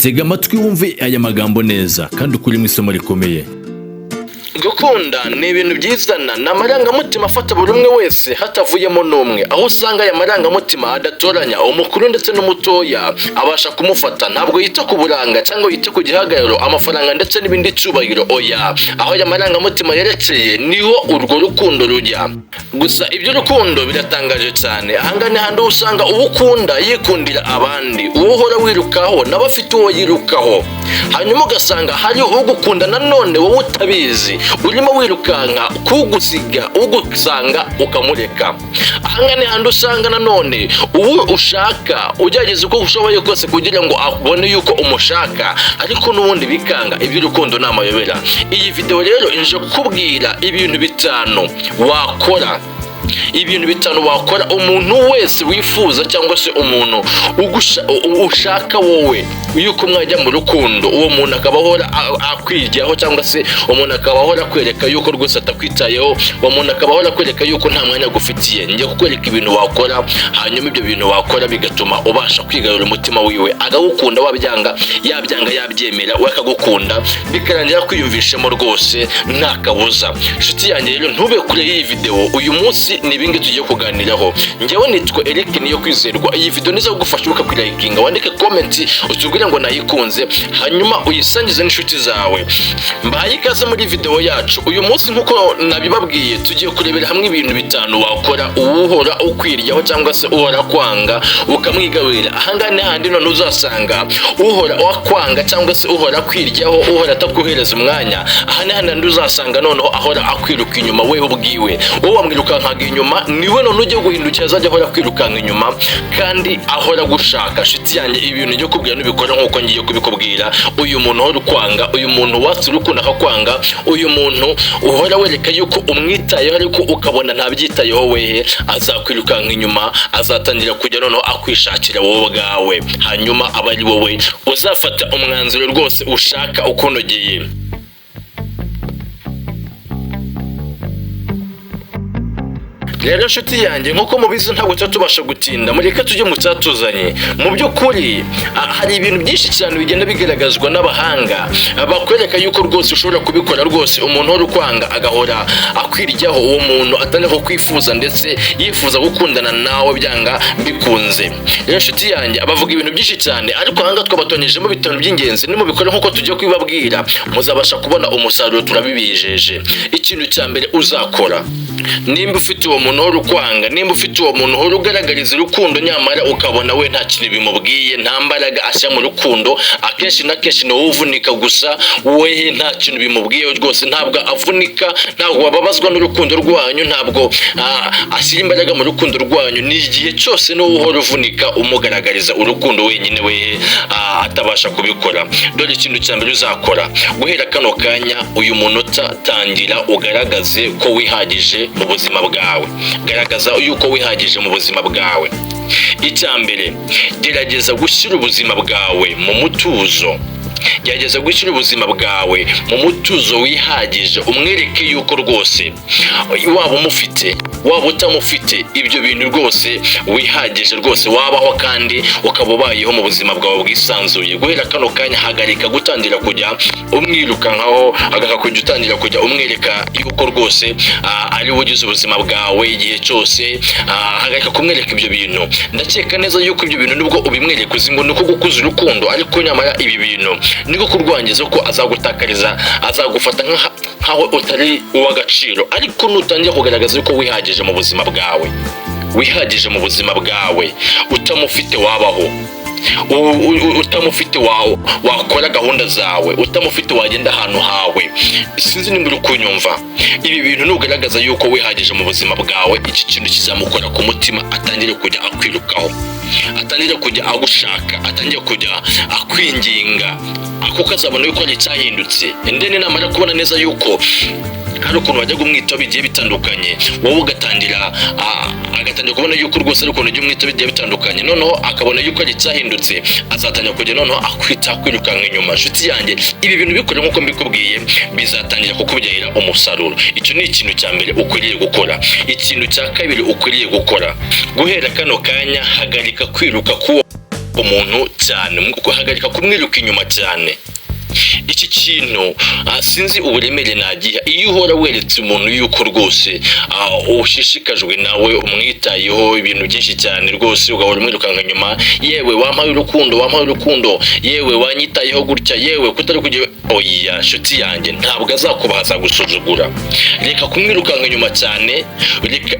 Tega amatwi wumve aya magambo neza kandi ukuremo isomo rikomeye. Gukunda ni ibintu byizana, ni amarangamutima afata buri umwe wese hatavuyemo n'umwe, aho usanga aya marangamutima adatoranya umukuru ndetse n'umutoya, abasha kumufata. Ntabwo yita ku buranga cyangwa yita ku gihagararo, amafaranga ndetse n'ibindi cyubahiro, oya. Aho aya marangamutima yerekeye niho urwo rukundo rujya. Gusa iby'urukundo biratangaje cyane. Ahangaha ni handi usanga uwo ukunda yikundira abandi, uwo uhora wirukaho nawe afite uwo yirukaho, hanyuma ugasanga hari ugukunda nanone wowe utabizi, urimo wirukanka kugusiga, ugusanga ukamureka. Ahangaha ni handi usanga nanone uwo ushaka ugerageza uko ushoboye kose kugira ngo abone yuko umushaka, ariko n'ubundi bikanga. Iby'urukundo ni amayobera. Iyi video rero ije kukubwira ibintu 5 wakora, ibintu 5 wakora umuntu wese wifuza cyangwa se umuntu ushaka wowe yuko mwajya mu rukundo, uwo muntu akaba ahora akwigiraho, cyangwa se umuntu akaba ahora akwereka yuko rwose atakwitayeho, uwo muntu akaba ahora akwereka yuko nta mwanya agufitiye. Njye kukwereka ibintu wakora, hanyuma ibyo bintu wakora bigatuma ubasha kwigarurira umutima wiwe, akagukunda wabyanga, yabyanga yabyemera, we akagukunda, bikarangira kwiyumvishemo rwose nta kabuza. Inshuti yanjye rero, ntube kure y'iyi video. Uyu munsi ni ibingi tugiye kuganiraho. Njyewe nitwa Eric Niyo Kwizerwa. Iyi video niza kugufasha, ukakwilayikinga, wandike comment utubwire ngo nayikunze, hanyuma uyisangize n'inshuti zawe. Mbahaye ikaze muri video yacu uyu munsi. Nk'uko nabibabwiye, tugiye kurebera hamwe ibintu 5 wakora uwuhora ukwiryaho cyangwa se uhora kwanga ukamwigarurira. Ahangaha ni handi none uzasanga uhora wakwanga cyangwa se uhora kwiryaho, uhora atakuhereza umwanya. Aha ni handi uzasanga noneho ahora akwiruka inyuma wewe ubwiwe. Wowe wamwirukankaga inyuma, niwe none ugiye guhindukira azajya ahora kwirukanka inyuma kandi ahora gushaka. Inshuti yanjye, ibintu ngiye kubwira nubikora nk'uko ngiye kubikubwira, uyu muntu uhora ukwanga, uyu muntu watse urukundo akakwanga, uyu muntu uhora wereka yuko umwitayeho ariko ukabona ntabyitayeho wehe, azakwirukanka inyuma, azatangira kujya noneho akwishakira wowe ubwawe, hanyuma aba ari wowe uzafata umwanzuro rwose ushaka ukunogeye. Rero inshuti yanjye, nk'uko mubizi ntabwo tuba tubasha gutinda, mureke tujye mu cyatuzanye. Mu by'ukuri hari ibintu byinshi cyane bigenda bigaragazwa n'abahanga bakwereka yuko rwose ushobora kubikora rwose umuntu uhora ukwanga agahora akwiryaho, uwo muntu atangira kukwifuza ndetse yifuza gukundana nawe byanga bikunze. Rero inshuti yanjye, abavuga ibintu byinshi cyane, ariko ahangaha twabatonyejemo 5 by'ingenzi. Nimubikora nk'uko tugiye kubibabwira, muzabasha kubona umusaruro, turabibijeje. Ikintu cya mbere uzakora, nimba ufite uwo muntu uhora ukwanga, nimba ufite uwo muntu uhora ugaragariza urukundo nyamara ukabona we nta kintu bimubwiye, nta mbaraga ashyira mu rukundo, akenshi na kenshi ni wowe uvunika gusa, we nta kintu bimubwiye rwose, ntabwo avunika, ntabwo bababazwa n'urukundo rwanyu, ntabwo ashyira imbaraga mu rukundo rwanyu, ni igihe cyose ni wowe uhora uvunika umugaragariza urukundo wenyine, we atabasha kubikora. Dore ikintu cya mbere uzakora guhera kano kanya, uyu munota: tangira ugaragaze ko wihagije mu buzima bwawe. Garagaza yuko wihagije mu buzima bwawe. Icya mbere, gerageza gushyira ubuzima bwawe mu mutuzo. Gerageza gushyira ubuzima bwawe mu mutuzo wihagije, umwereke yuko rwose waba umufite waba utamufite, ibyo bintu rwose wihagije, rwose wabaho kandi ukaba ubayeho mu buzima bwawe bwisanzuye. Guhera kano kanya, hagarika gutangira kujya umwirukankaho, hagarika kujya utangira kujya umwereka yuko rwose ari we ugize ubuzima bwawe igihe cyose. Hagarika kumwereka ibyo bintu. Ndakeka neza yuko ibyo bintu nubwo ubimwereka uzi ngo ni uko gukuza urukundo, ariko nyamara ibi bintu niko kurwangiza, ko azagutakariza, azagufata nkaho utari uw'agaciro. Ariko nutangira kugaragaza yuko wihagije mu buzima bwawe, wihagije mu buzima bwawe, utamufite wabaho, utamufite wakora gahunda zawe, utamufite wagenda ahantu hawe. Sinzi nimba uri kunyumva. Ibi bintu nugaragaza yuko wihagije mu buzima bwawe, iki kintu kizamukora ku mutima, atangire kujya akwirukaho, atangire kujya agushaka, atangire kujya akwinginga, kuko azabona yuko hari icyahindutse. Ndende namara kubona neza yuko hari ukuntu wajya kumwitaho bigiye bitandukanye, wowe ugatangira, agatangira kubona yuko rwose ari ukuntu ujya umwitaho bigiye bitandukanye, noneho akabona yuko hari icyahindutse, azatangira kujya noneho akwita, kwirukanka inyuma. Inshuti yanjye, ibi bintu bikore nk'uko mbikubwiye, bizatangira kukubyarira umusaruro. Icyo ni ikintu cya mbere ukwiriye gukora. Ikintu cya kabiri ukwiriye gukora guhera kano kanya, hagarika kwiruka k'uwo Umuntu cyane, hagarika kumwiruka inyuma cyane. Iki kintu sinzi uburemere nagiha. Iyo uhora weretse umuntu yuko rwose ushishikajwe nawe, umwitayeho ibintu byinshi cyane rwose, ugahora umwirukanka inyuma: "Yewe, wampaye urukundo, wampaye urukundo, yewe wanyitayeho gutya, yewe kutari kujya." Oya nshuti yanjye, ntabwo azakubaha, azagusuzugura. Reka kumwirukanka inyuma cyane. Reka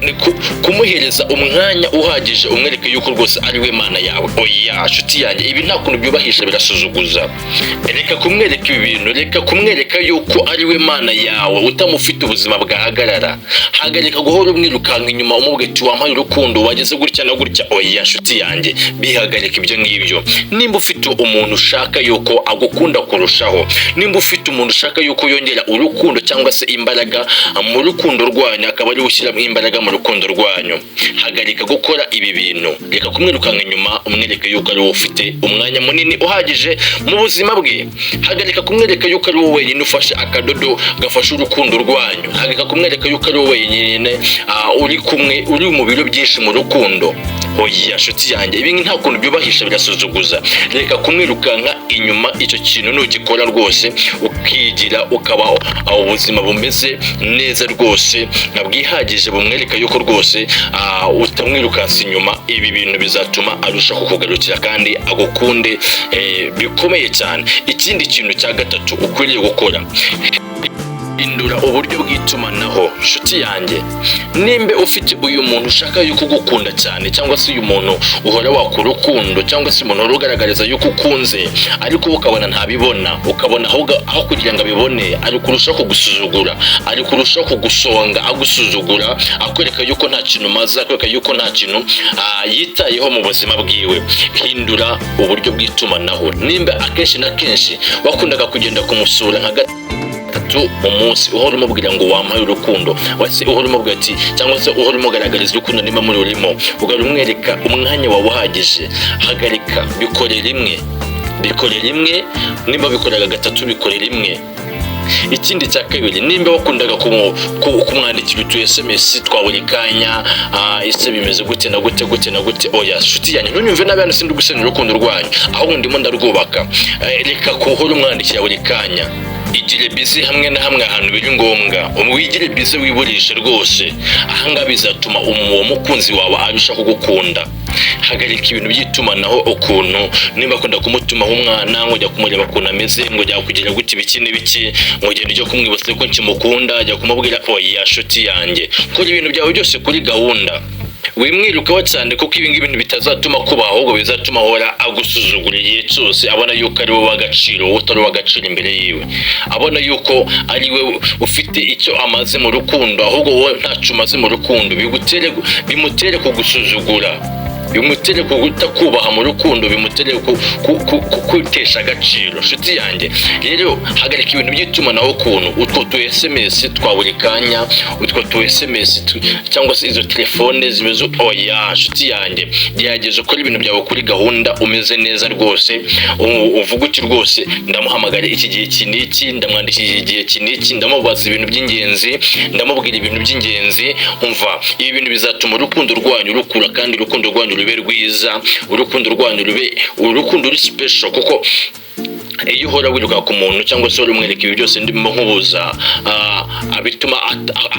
kumuhereza umwanya uhagije, umwereke yuko rwose ari we Mana yawe. Oya nshuti yanjye, ibi nta kuntu byubahisha, birasuzuguza. Reka kumwereka ibi bintu, reka kumwereka yuko ari we Mana yawe, utamufite ubuzima bwahagarara. Hagarika guhora umwirukanka inyuma, umubwira ati: "Wampaye urukundo, wageze gutya na gutya." Oya nshuti yanjye, bihagarika ibyo ngibyo. Nimba ufite umuntu ushaka yuko agukunda kurushaho, nimba ufite umuntu ushaka yuko yongera urukundo cyangwa se imbaraga mu rukundo rwanyu, akaba ariwe ushyiramo imbaraga mu rukundo rwanyu, hagarika gukora ibi bintu. Reka kumwirukanka inyuma, umwereke yuko ari wowe ufite umwanya munini uhagije mu buzima bwe. Hagarika kumwereka yuko ari wowe wenyine ufashe akadodo gafashe urukundo rwanyu. Hagarika kumwereka yuko ari wowe wenyine uri kumwe, uri mu biro byinshi mu rukundo. Oya nshuti yanjye, ibi nta kuntu byubahisha, birasuzuguza. Reka kumwirukanka inyuma. Icyo kintu nugikora rwose, ukigira, ukabaho ubuzima bumeze neza rwose bwihagije, bumwereka yuko rwose utamwirukansa inyuma, ibi bintu bizatuma arushaho kukugarukira kandi agukunde bikomeye cyane. Ikindi kintu cya gatatu ukwiriye gukora: hindura uburyo bw'itumanaho. Nshuti yanjye, nimba ufite uyu muntu ushaka yuko ugukunda cyane, cyangwa se uyu muntu uhora waka urukundo, cyangwa se umuntu uhora ugaragariza yuko ukunze, ariko wowe ukabona ntabibona, ukabona ahubwo aho kugira ngo abibone ari kurushaho kugusuzugura, ari kurushaho kugusonga, agusuzugura, akwereka yuko nta kintu umaze, akwereka yuko nta kintu yitayeho mu buzima bwiwe, hindura uburyo bw'itumanaho. Nimba akenshi na kenshi wakundaga kugenda kumusura nka gatatu mu munsi, uhora umubwira ngo: "Wampaye urukundo," wase uhora umubwira ati, cyangwa se uhora umugaragariza urukundo, niba muri urimo ugahora umwereka umwanya wawe uhagije, hagarika, bikore rimwe, bikore rimwe. Nimba bikoraga gatatu, bikore rimwe. Ikindi cya kabiri, nimba wakundaga kumwandikira utu SMS twa buri kanya: "Ese bimeze gute na gute, gute na gute?" Oya nshuti yanjye, ntunyumve nabi, hano sindi gusenya urukundo rwanyu, ahubwo ndimo ndarwubaka. Reka kuhora umwandikira buri kanya. Igire busy hamwe na hamwe ahantu biri ngombwa, wigire busy, wiburishe rwose. Ahangaha bizatuma uwo mukunzi wawe arushaho kugukunda. Hagarika ibintu by'itumanaho ukuntu, nimba akunda kumutumaho umwana ngo jya kumureba ukuntu ameze, ngo jya kugira gute, ibiki n'ibiki, ngo genda ujye kumwibutsa ko nkimukunda, jya kumubwira. Oya nshuti yanjye, kora ibintu byawe byose kuri gahunda, wimwirukaho cyane, kuko ibi ngibi bitazatuma kubaho, ahubwo bizatuma ahora agusuzugura igihe cyose, abona yuko ari wowe w'agaciro, wowe utari uw'agaciro imbere yiwe, abona yuko ari we ufite icyo amaze mu rukundo, ahubwo wowe ntacyo umaze mu rukundo. Bigutere, bimutere kugusuzugura, bimutere kutakubaha mu rukundo, bimutere kwitesha agaciro. Nshuti yanjye rero, hagarika ibintu by'itumanaho ukuntu, utwo tu SMS twa buri kanya, utwo tu SMS cyangwa se izo telefone zimeze. Oya nshuti yanjye, gerageza ukore ibintu byawe kuri gahunda, umeze neza rwose, uvuga uti: "Rwose ndamuhamagara iki gihe iki n'iki, ndamwandikira iki gihe iki n'iki, ndamubaza ibintu by'ingenzi, ndamubwira ibintu by'ingenzi." Umva, ibi bintu bizatuma urukundo rwanyu rukura kandi urukundo rwanyu rube rwiza, urukundo rwanyu rube urukundo ruri special, kuko iyo uhora wiruka ku muntu cyangwa se uhora umwereka ibi byose ndimo nkubuza, bituma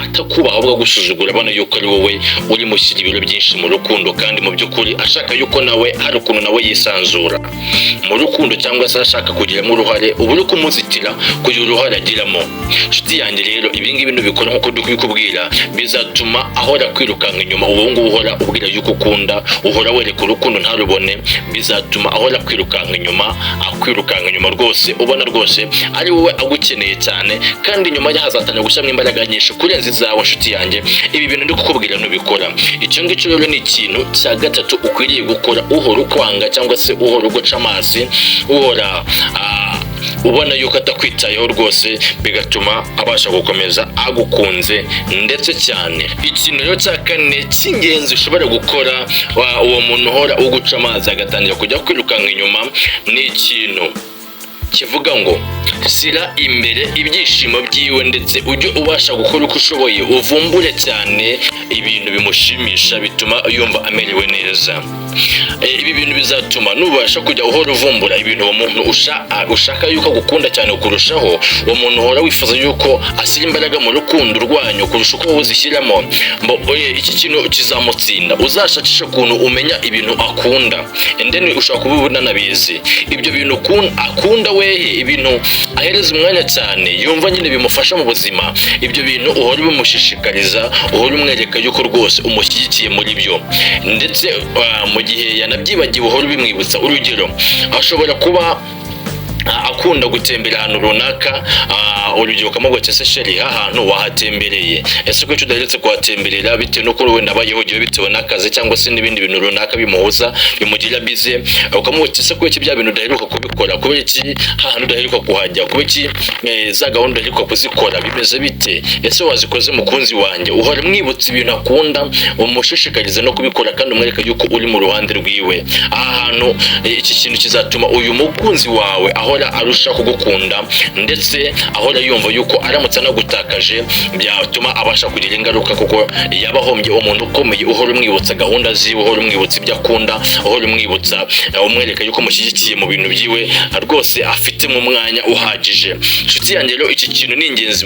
atakubaha, ahubwo agusuzugura, abona yuko ari wowe urimo ushyira ibiro byinshi mu rukundo, kandi mu by'ukuri ashaka yuko nawe hari ukuntu nawe yisanzura mu rukundo cyangwa se ashaka kugiramo uruhare, uba uri kumuzitira kugira uruhare agiramo. Inshuti yanjye rero, ibi ngibi nubikora nk'uko ndi kubikubwira, bizatuma ahora kwirukanka inyuma. Ubu ngubu uhora ubwira yuko ukunda, uhora wereka urukundo ntarubone, bizatuma ahora kwirukanka inyuma, akwirukanka inyuma rwose, ubona rwose ari wowe agukeneye cyane, kandi nyuma ye hazatangira gushyiramo imbaraga nyinshi kurenza izawe. Nshuti yanjye, ibi bintu ndi kukubwira nubikora, icyo ngicyo rero ni ikintu cya gatatu ukwiriye gukora. Uhora ukwanga cyangwa se uhora uguca amazi, uhora ubona yuko atakwitayeho rwose, bigatuma abasha gukomeza agukunze ndetse cyane. Ikintu rero cya kane cy'ingenzi ushobora gukora, uwo muntu uhora uguca amazi agatangira kujya kwirukanka inyuma, ni ikintu Kivuga ngo shyira imbere ibyishimo byiwe, ndetse ujye ubasha gukora uko ushoboye uvumbure cyane ibintu bimushimisha, bituma yumva amerewe neza. Ibi bintu bizatuma nubasha kujya uhora uvumbura ibintu uwo muntu ushaka yuko agukunda cyane kurushaho, uwo muntu uhora wifuza yuko ashyira imbaraga mu rukundo rwanyu kurusha uko wowe uzishyiramo. Iki kintu kizamutsinda. Uzashakisha ukuntu umenya ibintu akunda, and then ushobora kuba unanabizi ibyo bintu akunda wehe, ibintu ahereza umwanya cyane, yumva nyine bimufasha mu buzima. Ibyo bintu uhora ubimushishikariza, uhora umwereka yuko rwose umushyigikiye muri byo, ndetse mu gihe yanabyibagiwe uhora ubimwibutsa. Urugero, ashobora kuba akunda gutembera ahantu runaka. Urugero, ukamubwira uti: "Ese chéri, ahantu wahatembereye? Ese kuki udaherutse kuhatemberera?" Bitewe n'uko wenda aba yihugiwe bitewe n'akazi cyangwa se n'ibindi bintu runaka bimuhuza, bimugira busy. Ukamubwira uti: "Ese kuki bya bintu udaheruka kubikora? Kubera iki hantu udaheruka kuhajya? Kubera iki za gahunda udaheruka kuzikora? Bimeze bite? Ese wazikoze, mukunzi wanjye?" Uhora umwibutsa ibintu akunda, umushishikarize no kubikora, kandi umwereka yuko uri mu ruhande rwiwe. Aha hantu iki kintu kizatuma uyu mukunzi wawe ahora arushaho kugukunda, ndetse ahora yumva yuko aramutse anagutakaje byatuma abasha kugira ingaruka, kuko yaba ahombye umuntu ukomeye uhora umwibutsa gahunda ziwe, uhora umwibutsa ibyo akunda, uhora umwibutsa, umwereka yuko mushyigikiye mu bintu byiwe rwose afitemo umwanya uhagije. Inshuti yanjye, rero iki kintu ni ingenzi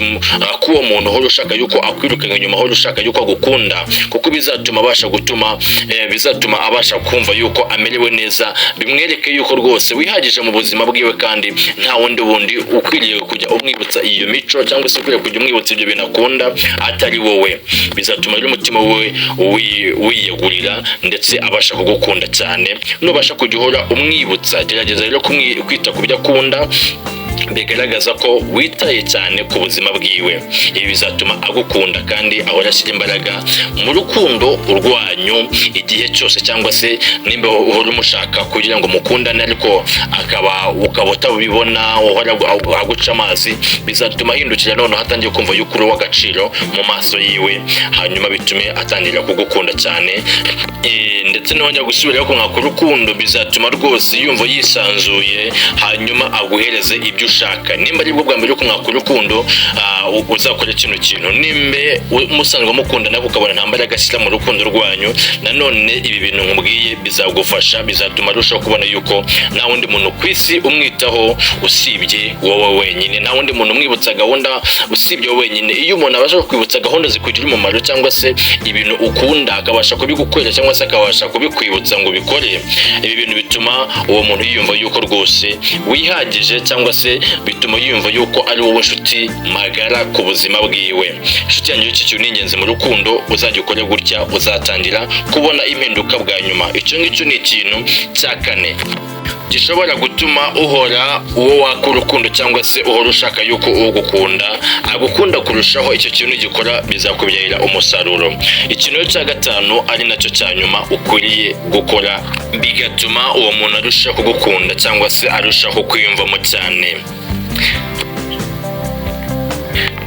ko uwo muntu uhora ushaka yuko akwirukanka inyuma, ahora ushaka yuko agukunda, kuko bizatuma abasha gutuma bizatuma abasha kumva yuko amerewe neza, bimwereke yuko rwose wihagije mu buzima bwiwe, kandi nta wundi wundi ukwiriye kujya umwibutsa iyo mico cyangwa se ukwiriye kujya umwibutsa ibyo bintu akunda atari wowe. Bizatuma rero umutima we wiyegurira, ndetse abasha kugukunda cyane nubasha kujya uhora umwibutsa. Gerageza rero kwita ku byo akunda, bigaragaza ko witaye cyane ku buzima bwiwe. Ibi bizatuma agukunda kandi ahora ashyira imbaraga mu rukundo rwanyu igihe cyose. Cyangwa se nimba uhora umushaka kugira ngo mukundane, ariko akaba ukaba utabibona, uhora aguca amazi, bizatuma ahindukira noneho atangiye kumva yuko uri uw'agaciro mu maso yiwe, hanyuma bitume atangira kugukunda cyane. Ndetse nongera gusubirayo kumwaka urukundo, bizatuma rwose yumva yisanzuye, hanyuma aguhereze ibyo ushaka. Nimba ari bwo bwa mbere uri kumwaka urukundo, uzakora kino kintu. Nimba musanzwe mukundana ukabona nta mbaraga ashyira mu rukundo rwanyu, nanone ibi bintu nkubwiye bizagufasha, bizatuma arushaho kubona yuko nta wundi muntu ku isi umwitaho usibye wowe wenyine, nta wundi muntu umwibutsa gahunda usibye wowe wenyine. Iyo umuntu abasha kukwibutsa gahunda zikugira umumaro cyangwa se ibintu ukunda, akabasha kubigukorera cyangwa se akabasha kubikwibutsa ngo ubikore, ibi bintu bituma uwo muntu yiyumva yuko rwose wihagije, cyangwa se bituma yiyumva yuko ari wowe nshuti magara ku buzima bwiwe. Inshuti yanjye, iki kintu ni ingenzi mu rukundo. Uzajya ukore gutya, uzatangira kubona impinduka bwa nyuma. Icyo ngicyo ni ikintu cya kane gishobora gutuma uhora uwo waka urukundo cyangwa se uhora ushaka yuko ugukunda agukunda kurushaho. Icyo kintu gikora bizakubyarira umusaruro. Ikintu cya gatanu, ari nacyo cya nyuma ukwiriye gukora bigatuma uwo muntu arushaho kugukunda cyangwa se arushaho kwiyumvamo cyane,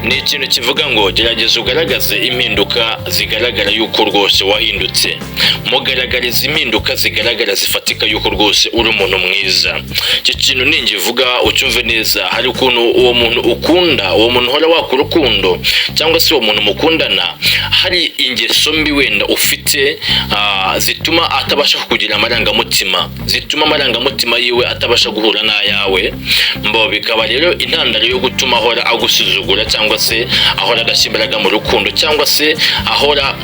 ni ikintu kivuga ngo gerageza ugaragaze impinduka zigaragara yuko rwose wahindutse. Mugaragariza impinduka zigaragara zifatika yuko rwose uri umuntu mwiza. Icyo kintu ningivuga ucyumve neza. Hari ukuntu uwo muntu ukunda, uwo muntu uhora waka urukundo cyangwa se uwo muntu mukundana, hari ingeso mbi wenda ufite zituma atabasha kukugira amarangamutima, zituma amarangamutima yiwe atabasha guhura n'ayawe. Mbo bikaba rero intandaro yo gutuma ahora agusuzugura, cyangwa se ahora adashyira imbaraga mu rukundo, cyangwa se ahora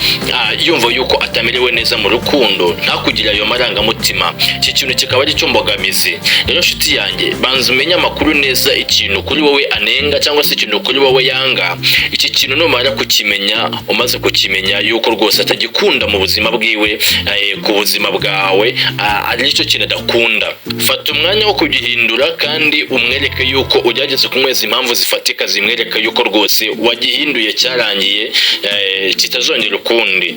yumva yuko atamerewe neza mu rukundo, ntakugire ayo marangamutima. Iki kintu kikaba ari cyo mbogamizi. Rero nshuti yanjye, banza umenye amakuru neza, ikintu kuri wowe anenga cyangwa se ikintu kuri wowe yanga. Iki kintu numara kukimenya, umaze kukimenya yuko rwose atagikunda mu buzima bwiwe, ku buzima bwawe, ari cyo kintu adakunda, fata umwanya wo kugihindura kandi umwereke yuko ugerageze kumweza impamvu zifatika zimwereka yuko rwose rwose wagihinduye, cyarangiye, kitazongera ukundi.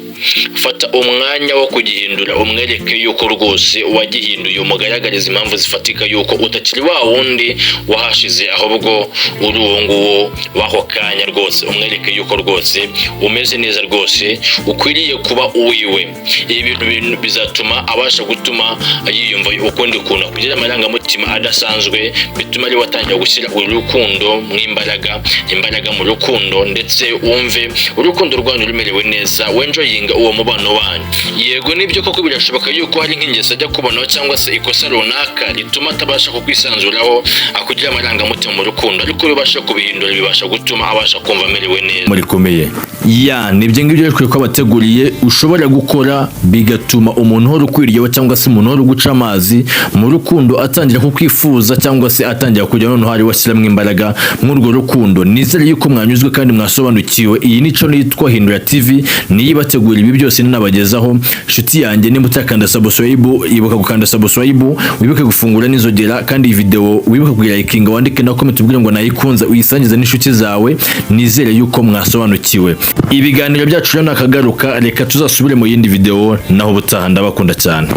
Fata umwanya wo kugihindura, umwereke yuko rwose wagihinduye, umugaragarize impamvu zifatika yuko utakiri wa wundi wahashize, ahubwo uri uwo nguwo w'ako kanya rwose. Umwereke yuko rwose umeze neza, rwose ukwiriye kuba uwiwe. Ibi bintu bizatuma abasha gutuma yiyumva ukundi kuntu, kugira amarangamutima adasanzwe, bituma ari we atangira gushyira urukundo mu imbaraga, imbaraga mu rukundo, ndetse wumve urukundo rwanyu rumerewe neza, wenjoyinga uwo mubano wanyu. Yego, nibyo koko birashoboka yuko hari nk'ingeso ajya kubonaho cyangwa se ikosa runaka rituma atabasha kukwisanzuraho, akugira amarangamutima mu rukundo, ariko iyo ubasha kubihindura bibasha gutuma abasha kumva amerewe neza. Rikomeye ya nibyo ngibyo rero ko abateguriye ushobora gukora bigatuma umuntu uhora ukwiriyeho cyangwa se umuntu uhora uguca amazi mu rukundo atangira kukwifuza, cyangwa se atangira kujya noneho ari washyiramo imbaraga muri urwo rukundo. Nizere yuko mwanyuzwe kandi mwasobanukiwe. Iyi nico nitwa Hindura TV, niyo ibategura ibi byose ninabagezaho. Inshuti yanjye, nimba utakanda subscribe, ibuka gukanda subscribe, wibuke gufungura n'inzogera, kandi iyi video wibuke kuyilikinga, wandike na comment ubwire ngo nayikunze, uyisangize n'inshuti zawe. Nizere yuko mwasobanukiwe. Ibiganiro byacu rero nakagaruka, reka tuzasubire mu yindi video naho ubutaha. Ndabakunda cyane.